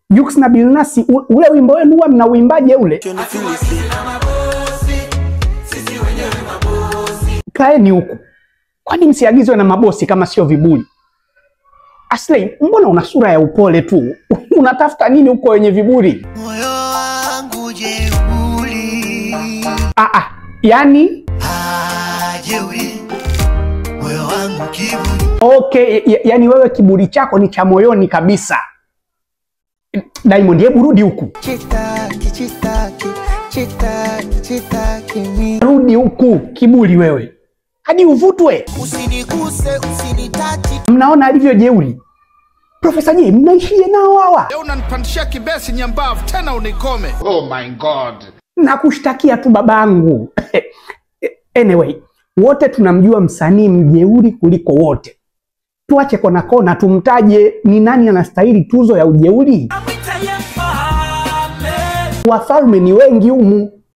Jux na Bilnasi, ule wimbo wenu huwa mnauimbaje ule? Kaeni huku. Kwani msiagizwe na mabosi kama sio viburi? Aslay, mbona una sura ya upole tu? Unatafuta nini huko wenye viburi? Moyo wangu jeuri. Yani jeuri. Moyo wangu kiburi. Okay, yani wewe kiburi chako ni cha moyoni kabisa. Diamond, hebu rudi huku. Chitaki, chitaki, chitaki, chitaki mi. Rudi huku kiburi wewe. Hadi uvutwe. Usiniguse, usinitaki. Mnaona alivyo jeuri. Profesa J, mnaishie nao hawa. Leo unanipandishia kibesi nyambavu tena unikome. Oh my God. Nakushtakia tu babangu. Anyway, wote tunamjua msanii mjeuri kuliko wote. Tuache kona kona, tumtaje ni nani anastahili tuzo ya ujeuri. Wafalme ni wengi humu.